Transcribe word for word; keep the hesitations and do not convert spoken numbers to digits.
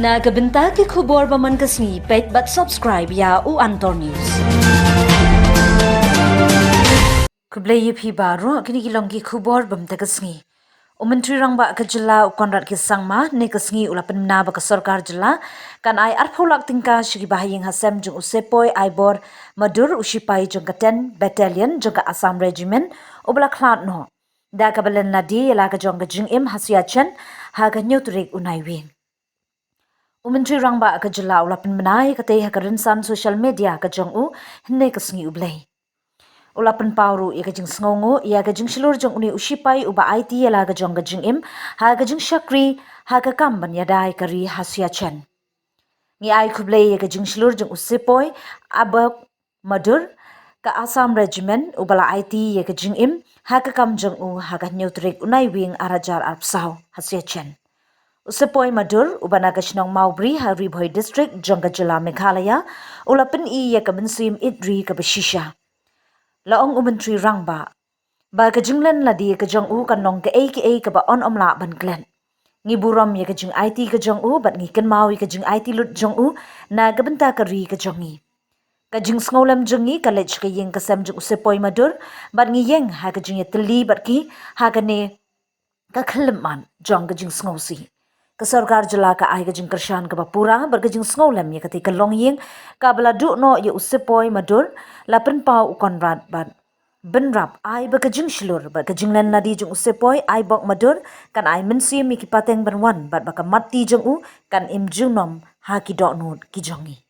Na ka bynta ki khubor ba man ka sngi, peit bad subscribe ïa u Antor News. Khublei ïa phi baroh, kine ki long ki khubor ba mynta ka sngi. U Myntri Rangbah ka jylla u Conrad K Sangma, ne ka sngi u la pynbna ba ka sorkar jylla kan ai arphew lak tyngka sha ki bahaïing hasem jong u Sepoy Aibor Madur, u shipai jong ka ten Battalion jong ka Assam Regiment, u ba la khlad noh da kaba len lade ïa la ka jong ka jingim ha Siachen ha ka hynñiew tarik u Naiwieng. U Myntri Rangbah ka jylla u la pynbna ïa katei ha ka rynsan social media ka jong u hynne ka sngi u Blei. U la pynpaw ruh ïa ka jingsngewnguh ïa ka jingshlur jong une u shipai u ba aiti ïa la ka jong ka jingim ha ka jingshakri ha ka kam ban ïada ïa ka ri ha Siachen. Ngi ai khublei ïa ka jingshlur jong u Sepoy Aibok Madur, ka Assam Regiment, u ba la aiti ïa ka jingim ha ka kam jong u ha ka hynñiew tarik u Naiwieng ar hajar arphew saw ha Siachen. U Sepoy Madur, u ba na ka shnong Mawbri ha Ri Bhoi District jong ka jylla Meghalaya, u la pyni ïa ka mynsiem ïeit ri kaba shisha. La ong u Myntri Rangbah ba ka jinglen lade ka jong u kan long kaei kaei kaba un ym lah ban klet. Ngi burom ïa ka jingaiti ka jong u bad ngi kynmaw ïa ka jingaiti lut jong u na ka bynta ka ri ka jong ngi. Ka jingsngewlem jong ngi ka leit sha ka ïing ka sem jong u Sepoy Madur bad ngi ïeng ha ka jingïatylli bad ki ha kane ka khyllipmat jong ka jingsngewsih. Ka sorkar jylla ka ai ka jingkyrshan kaba pura bad ka jingsngewlem ïa katei ka longïing kaba la duh noh ïa u Sepoy Madur. La pynpaw u Conrad bad bynrap ai ba ka jingshlur bad ka jinglen lade jong u Sepoy Aibok Madur kan ai mynsiem ïa ki pateng ban wan bad ba ka mat ti jong u kan im junom ha ki dohnud ki jong ngi.